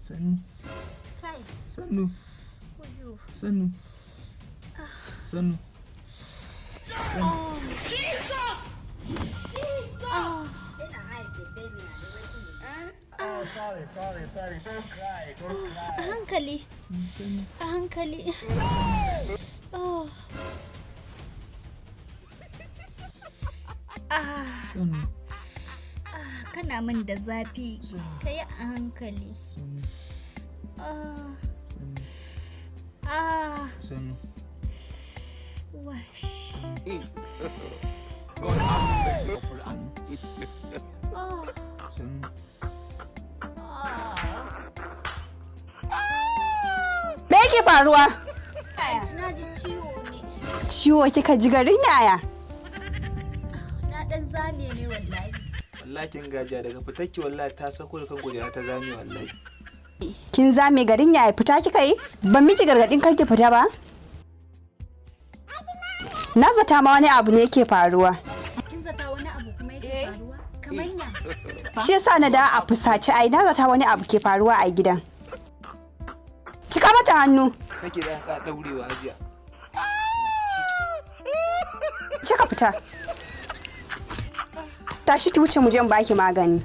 Sannu. Kai. Sannu. Wayo. Sannu. Sannu. Ah. Oh, sorry, sorry, sorry. Don't cry, don't cry. A hankali. A hankali. Oh. Ah, Sannu. kana min da zafi. Ka yi a hankali. Sannu. Ah. Sannu. Ah. Sannu. Wash. God have mercy upon us. Oh. Sannu. Me yake faruwa? Na ji ciwo ne. Ciwo kika ji garin yaya? Na dan zame ne wallahi. Wallahi kin gajiya daga fitarki, wallahi ta sako da kan kujera ta zame wallahi. Kin zame garin yaya, fita kika yi? Ban miki gargadin kan ki fita ba? Na zata ma wani abu ne yake faruwa. Kin zata wani abu kuma yake faruwa? Kamanya. Shi yasa na da a fusace ai na zata wani abu ke faruwa a gidan. Cika mata hannu. Nake da ka daurewa hajiya. Cika fita. Tashi ki wuce mu je in baki magani.